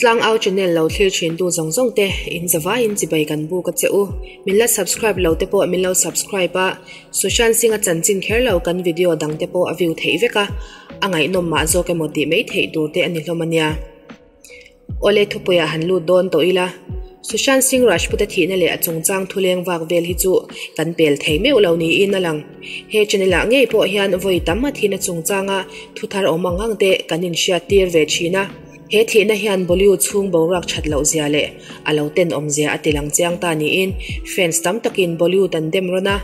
Tlangau channel lo thlir thin tu zawng zawng te in zavaiin chibai kan buk a che u. Min la subscribe lo te pawh min lo subscribe a, Sushant Singh a chanchin kher lo kan video dang te pawh a view theih vek a, a ngaihnawm mah zawk emaw tih mai theih tur te a ni hlawm a nia. Awle thupuiah han lut dawn tawh ila, Sushant Singh Rajput-a thihna leh a chungchang thuleng vak vel hi chu kan pel thei meuh lo niin a lang. He channel-ah ngei pawh hian vawi tam a thihna chungchanga thu thar awm ang ang te kan inhriat tir ve thin a. He thihna hian Bollywood chhung boruak that loh zia leh a lo tenawm zia a tilang chiang ta niin fans tam takin Bollywood an dem rawn a.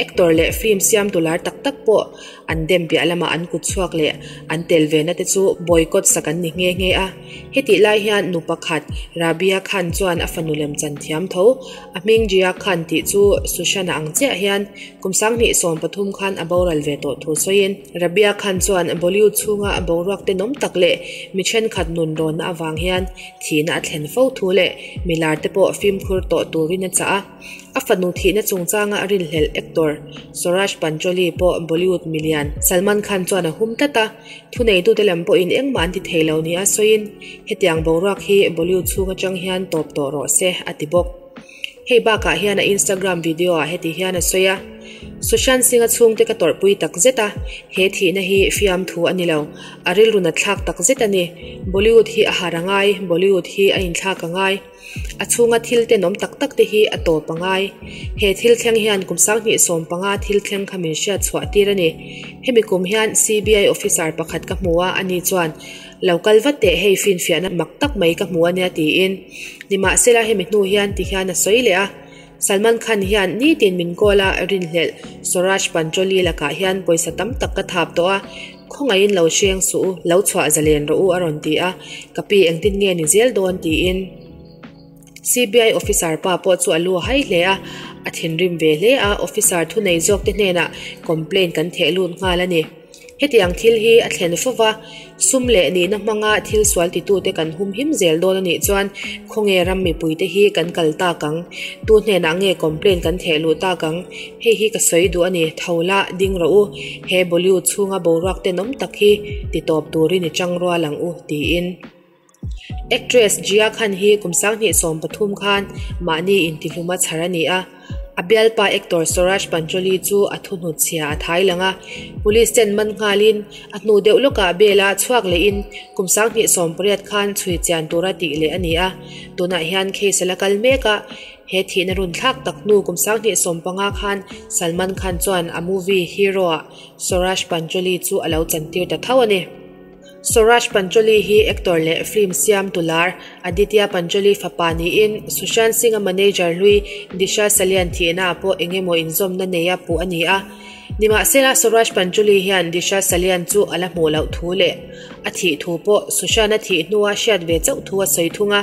Actor leh film siamtu lar tak tak pawh an dem piah lamah an kut chhuak leh an tel ve na te chu boycott sak an ni nghe nghe a. Hetih lai hian nu pakhat Rabia Khan chuan a fanu lemchan thiam tho. A hming Jia Khan tih chu Sushant-a ang chiah hian kum 2013 khan a boral ve tawh thu sawiin Rabia Khan chuan Bollywood chhunga boruak tenawm tak leh mi thenkhat nun rawnna avang hian thihna a thlen fo thu leh milar te pawh fimkhur tawh turin a chah a. A fanu thihna chungchanga a rinhlelh actor Suraj Pancholi pawh Bollywood milian Salman Khan chuan a hum tlat a, thuneitute lam pawhin engmah an ti thei lo nia sawiin hetiang boruak hi Bollywood chhung atang hian tawp tawh rawh se a ti bawk. Hei bakah hian a Instagram video ah heti hian a sawi a, Sushant Singh-a chhungte ka tawrhpui tak zet a, he thihna hi fiamthu a ni lo, a rilru natthlak tak zet a ni. Bollywood hi a har a ngai, Bollywood hi a inthlak a ngai. A chhunga thil tenawm tak tak te hi a tawp a ngai. He thil thleng hian kum 2015 thil thleng kha min hriat chhuah tir a ni. Hemi kum hian CBI officer pakhat ka hmu a, ani chuan, Lo kal vat teh hei finfiahna mak tak mai ka hmu a nia tiin. Nimahsela hemi hnu hian ti hian a sawi leh a. Salman Khan hian nitin min call a, rinhlelh Suraj Pancholi lakah hian pawisa tam tak ka thap tawh a, khawngaihin lo hreng suh u, lo chhuah zalen rawh u a rawn ti a, ka pi engtin nge ni zel dawn tiin CBI officer pa pawh chu a lu a hai hle a, a thinrim ve hle a, officer thunei zawk te hnenah complaint kan theh lut nghal a ni. Hetiang thil hi a thlen fo va, sum leh nihna hmanga thil sual titute kan hum him zel dawn a nih chuan khawnge ram mipuite hi kan kal tak ang? Tu hnenah nge complaint kan theh luh tak ang? Hei hi ka sawi duh a ni, tho la, ding rawh u, he Bollywood chhunga boruak tenawm tak hi ti tawp turin i chang rual ang u, tiin. Actress Jia Khan hi kum 2013 khan mahni intihluma chhar a ni a, a bialpa actor Suraj Pancholi chu a thuhnut chhia a thai lang a, police ten man nghalin a hnu deuh lawkah bail-a chhuak lehin kum 2018 khan chhui chian tura tih leh a ni a, tunah hian case a la kal mek a, he thihna run thlak tak hnu kum 2015 khan Salman Khan chuan a movie Hero-ah Suraj Pancholi chu a lo chantir ta tho a ni. Suraj Pancholi hi actor leh film siamtu lar Aditya Pancholi fapa niin Sushant Singh-a manager hlui Disha Salian thihnaah pawh eng emaw inzawmna neia puh a ni a. Nimahsela Suraj Pancholi hian Disha Salian chu a la hmuh loh thu leh a thih thu pawh Sushant-a thih hnua hriat ve chauh thu a sawi thung a.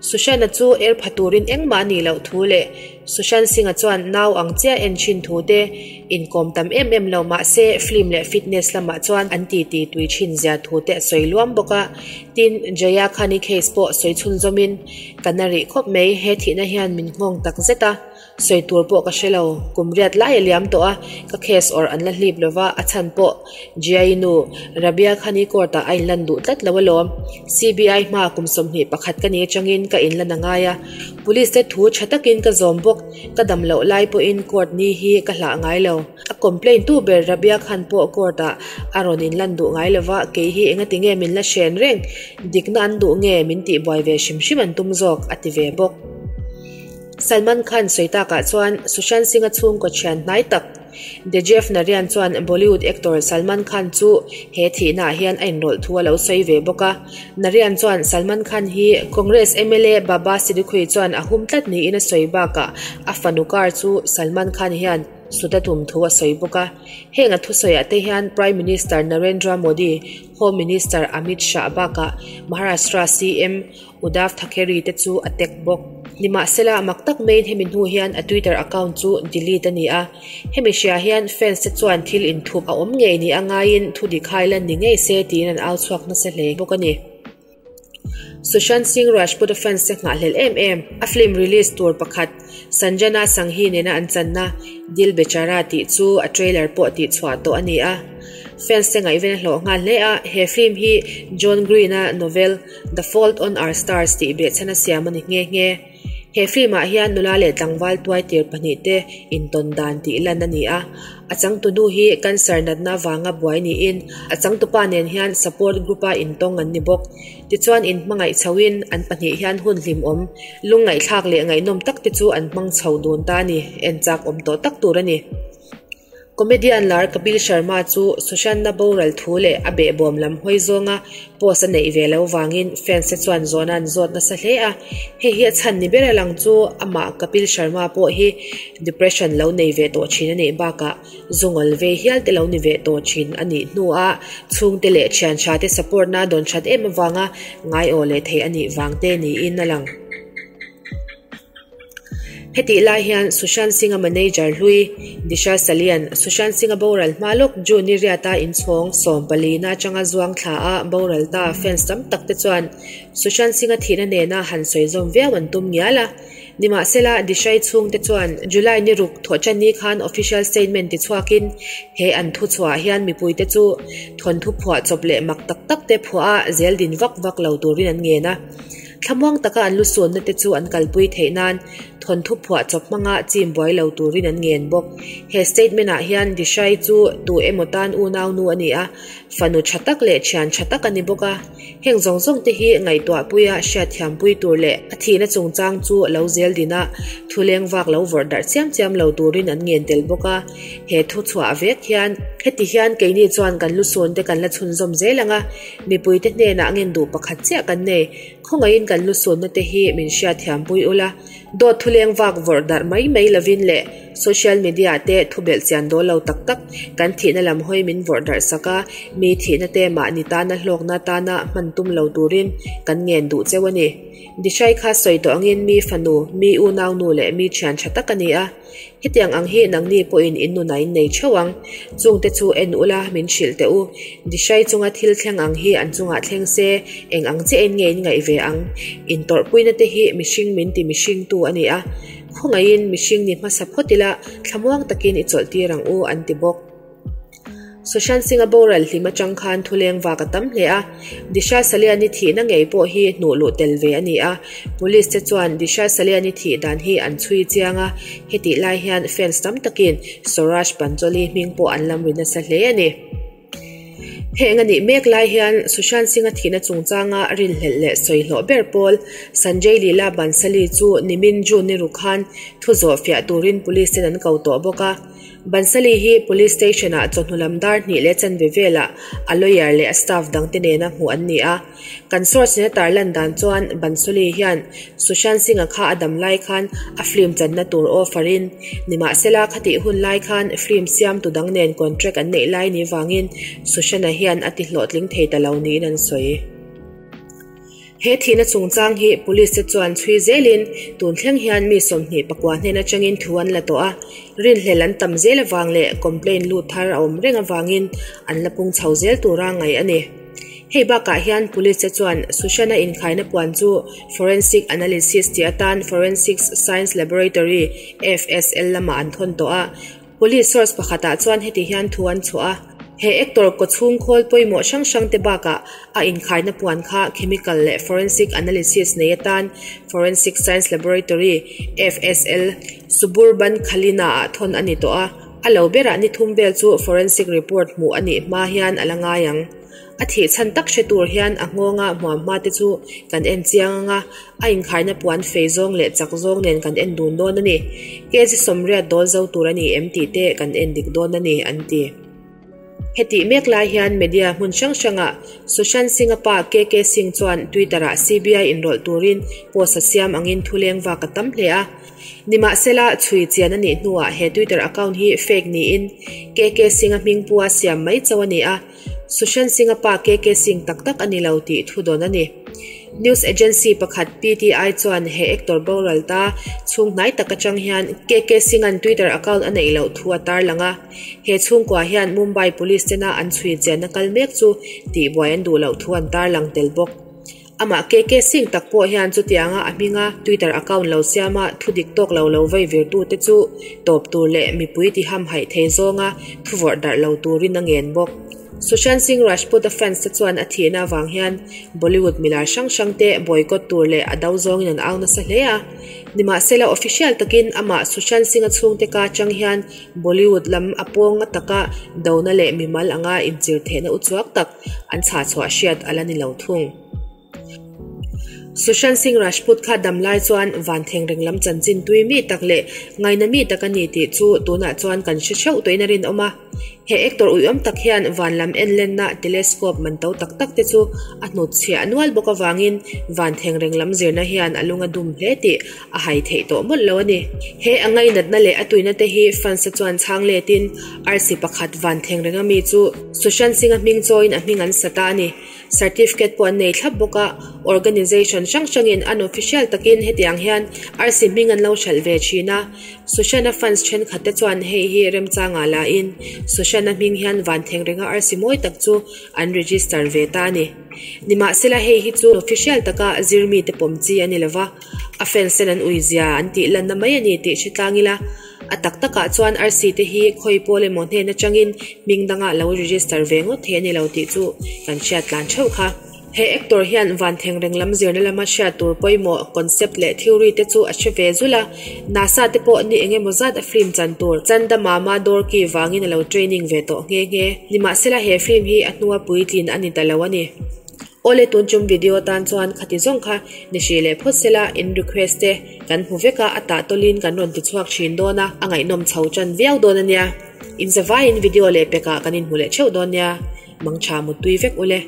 Sushant-a chu er pha turin engmah a nih loh thu leh Sushant Singh-a chuan nau ang chiah en thin thu te inkawm tam em em lo mah se film leh fitness lamah chuan an titi tui thin zia thu te a sawi luam bawk a. Tin, Jaya Khani case pawh sawi chhunzawmin ka na rih khawp mai, he thihna hian min nghawng tak zet a. Sawi tur pawh ka hre lo, kum riat lai a liam tawh a, ka case awrh an la hlip lova, a chhan pawh Jia-i nu Rabia Khani court ah a inlan duh tlat lo alawm. CBI hma kum 21 ka ni atangin ka inlan a ngai a, police te thu tha takin ka zawm bawk, ka dam loh lai pawhin court ni hi ka hlah ngai lo. A complaint tu ber Rabia Khan pawh court ah a rawn inlan duh ngai lova, kei hi engati nge min la hren reng, dikna an duh nge min tihbuai ve hrim hrim an tum zawk a ti ve bawk. Salman Khan sawi takah chuan Sushant Singh-a chhungkaw thian hnai tak Dejev Narayan chuan Bollywood actor Salman Khan chu he thihnaah hian a inrawlh thu a lo sawi ve bawk a. Narayan chuan Salman Khan hi Congress mla Baba Siddiqui chuan a hum tlat niin a sawi bakah a fanu car chu Salman Khan hian sut a tum thu a sawi bawk a. Heng a thusawiah te hian Prime Minister Narendra Modi, Home Minister Amit Shah bakah Maharashtra CM Uddhav Thackeray te chu a tag bawk. Nimahsela, mak tak maiin hemi hnu hian a Twitter account chu delete a ni a. Hemi hria hian fans te chuan thil inthup a awm ngei ni a ngaiin thu dik hai lan ni ngei se tiin an au chhuak nasa hle bawk a ni. Sushant Singh Rajput-a fans te nghahhlelh em em a film release tur pakhat Sanjana Sanghi nena an channa Dil Bechara tih chu a trailer pawh tihchhuah tawh a ni a. Fans te ngaihven a hlawh nghal hle a, he film hi John Green-a novel The Fault on Our Stars tih behchhan a siam a ni nghe nghe. He film ah hian nula leh tlangval tuaitir pahnihte intawn dan tih lan a ni a. A changtunu hi cancer natna avanga buai niin a changtupa nen hian support group-a intawng an ni bawk. Tichuan inhmangaih chhoin an pahnih hian hun hlimawm, lungngaihthlak leh ngaihnawm tak te chu an hmang chho dun ta a ni, en chak awm tawh tak tur a ni. Comedian lar Kapil Sharma chu Sushant-a boral thu leh a behbawm lam hawi zawnga post a neih ve lo vangin fans te chuan zawhna an zawt nasa hle a. Hei hi a chhan ni ber a lang chu amah Kapil Sharma pawh hi depression lo nei ve tawh thin a nih bakah zungawl ve hial te lo ni ve tawh thin a nih hnuah chhungte leh thian tha te support na dawn that em avanga ngaiawh leh theih a nih vang te niin a lang. Hetih lai hian Sushant Singh-a manager hlui Disha Salian, Sushant Singh-a boral hma lawk June ni riata inchhawng sawmpalina atanga zuang thla a boral ta fans tam tak te chuan Sushant Singh-a thihna nena han sawi zawm viau an tum ngial a. Nimahsela, Disha-i chhungte chuan July ni ruk thawhṭan ni khan official statement ti chhuakin he an thuchhuah hian mipuite chu thawnthu phuah chawp leh mak tak tak te phuah a zel din vak vak lo turin an ngen a. Thlamuang taka an lusunna te chu an kalpui theih nan thawnthu phuah chawp hmanga chim buai lo turin an ngen bawk. He statement ah hian Dishai chu tu emaw tan unau nu a ni a, fanu tha tak leh thian tha tak a ni bawk a. Heng zawng zawng te hi ngaihtuahpuia hriatthiampui tur leh a thihna chungchang chu lo zel din a, thu leng vak lo vawrh darh chiam chiam lo turin an ngen tel bawk a. He thu chhuah vek hian heti hian keini chuan kan lusun te kan la chhunzawm zel ang a, Mipuite hnenah ngen duh pakhat chiah kan nei. Khawngaihin kan lusunna te hi min hriatthiampui ula. Dawt thuleng vak vawrh darh mai mai lovin leh social media te thubelh chian dawl lo tak tak kan thihna lam hawi min vawrh darh sak a, mi thihna te mahni tana hlawkna tana hman tum lo turin kan ngen duh cheu a ni. Dishai kha sawi tawh angin mi fanu, mi unaunu leh mi thian tha tak a ni a. Hetiang ang hi nangni pawhin in nuna in nei theuh ang. Chungte chu en ula, min hrilh teh u. Dishai chunga thil thleng ang hi an chungah thleng se, eng ang chiah in nge in ngaih ve ang? Intawrhpuina te hi mihring min ti mihringtu a ni a. Khawngaihin mihring ni hmasa phawt ila, thlamuang takin i chawlhtir ang u, an ti bawk. Sushant Singh-a boral hlim atang khan thuleng vak a tam hle a, Disha Saliani thihna ngei pawh hi hnuh luh tel ve a ni a, Police te chuan Disha Saliani thih dan hi an chhui chiang a, hetih lai hian fans tam takin Sooraj Pancholi hming pawh an lam ri nasa hle a ni. Heng a nih mek lai hian Sushant Singh-a thihna chungchanga rinhlelh leh sawi hlawh ber pawl Sanjay Leela Bhansali chu nimin June ni ruk khan thu zawh fiah turin Police ten an ko tawh bawk a. Bansali hi Police Station ah chawhnu lam dar hnih leh chanve velah a lawyer leh a staff dangte nena hmuh an ni a. Kan source in a tarlan dan chuan Bansali hian Sushant Singh-a kha a dam lai khan a film channa tur offer in nimahsela khatih hun lai khan film siamtu dang nen contract an neih lai ni vangin Sushant-a hian a ti hlawhtling thei ta lo niin an sawi. He thihna chungchang hi Police te chuan chhui zelin tun thleng hian mi 24 hnen atangin thu an la tawh a, rinhlelh an tam zel avang leh complaint lut thar a awm reng avangin an la pung chho zel tura ngaih a ni. Hei bakah hian Police te chuan Sushant-a inkhaina puan chu Forensic Analysis tih atan Forensics Science Laboratory, FSL, lamah an thawn tawh a, Police source pakhatah chuan heti hian thu an chhuah a, he actor kawchhung khawl pawimawh hrang hrang te bakah a inkhaina puan kha chemical leh forensic analysis nei atan Forensic Science Laboratory, FSL, Suburban Khalina ah thawn a ni tawh a, a lo berah ni thum vel chu forensic report hmuh a nih hma hian a la ngai ang. A thih chhan tak hre tur hian a nghawnga hmuam hma te chu kan en chiang ang a, a inkhaina puan fei zawng leh chak zawng nen kan en dun dawn a ni. Kg sawmriat dawl zo tur a ni em tih te kan en dik dawn a ni, an ti. Hetih mek lai hian media hmun hrang hrangah Sushant Singh-a pa KK Singh chuan Twitter-ah CBI inrawlh turin post a siam angin thu leng vak a tam hle a. Nimahsela, chhui chian a nih hnuah he Twitter account hi fake niin KK Singh-a hming pua siam mai chauh a ni a. Sushant Singh-a pa KK Singh tak tak a ni lo tih thu dawn a ni. News agency pakhat PTI chuan he actor boral ta chhung hnai tak atang hian KK Singh-a'n Twitter account a neih loh thu a tarlang a. He chhungkua hian Mumbai Police tena an chhui chianna kal mek chu tihbuai an duh loh thu an tarlang tel bawk. Amah KK Singh tak pawh hian chutianga a hminga Twitter account lo siama thu dik tawk lo lo vei virtute chu tawp tur leh mipui ti hamhaih thei zawnga thu vawrh darh lo turin a ngen bawk. Sushant Singh Rajput-a fans te chuan a thihna avang hian Bollywood milar hrang hrang te boycott tur leh a do zawngin an au nasa hle a. Nimahsela official takin amah Sushant Singh-a chhungte ka atang hian Bollywood lam a pawng taka dona leh mimal anga inchir theihna uchuak tak an chhah chhuah hriat a la ni lo thung. Sushant Singh Rajput kha dam lai chuan van thengreng lam chanchin tui mi tak leh ngaina mi tak a ni tih chu tunah chuan kan hre theuh tawhin a rinawm a. He actor uiawm tak hian van lam en lenna telescope man to tak tak te chu a hnut chhiah nual bawk avangin van thengreng lam zirna hian a lung a dum hle tih a hai theih tawh mawlh lo a ni. He a ngainatna leh a tuina te hi fans-a chuan chhang letin arsi pakhat van thengreng ami chu Sushant Singh-a hming chawiin a hming an sa ta a ni. Certificate pawh an nei thlap bawk a, organization hrang hrangin unofficial takin hetiang hian arsi hming an lo hralh ve thin a. Sushant-a fans thenkhat te chuan hei hi remchangah la in Sushant-a hming hian van theng renga arsi mawi tak chu an register ve ta a ni. Nimahsela hei hi chu official taka zirmi te pawm chi a ni lova, a fans ten an ui zia an tih lanna mai a ni tih hre tlang ila. A tak takah chuan arsi te hi khawi pawl emaw hnen atangin hming dangah lo register ve ngawt thei a ni lo tih chu kan hriat tlan theuh kha. He actor hian van thengreng lam zirna lama hriat tur pawimawh concept leh theory te chu a hre ve zul a, NASA te pawh ni eng emaw zat a film chan tur Chanda Mama Dorki vangin a lo training ve tawh nghe nghe. Nimahsela he film hi a hnua puitlin a ni ta lo a ni. Awle tun chum video tan chuan khati zawng kha ni hrih leh phawt sela in request te kan hmu vek a, a tah tawlin kan rawn ti chhuak thin dawn a, a ngaihnawm chho tan viau dawn a nia. Inzavaiin video leh pekah kan inhmu leh theuh dawn nia, mangtha muttui vek ule.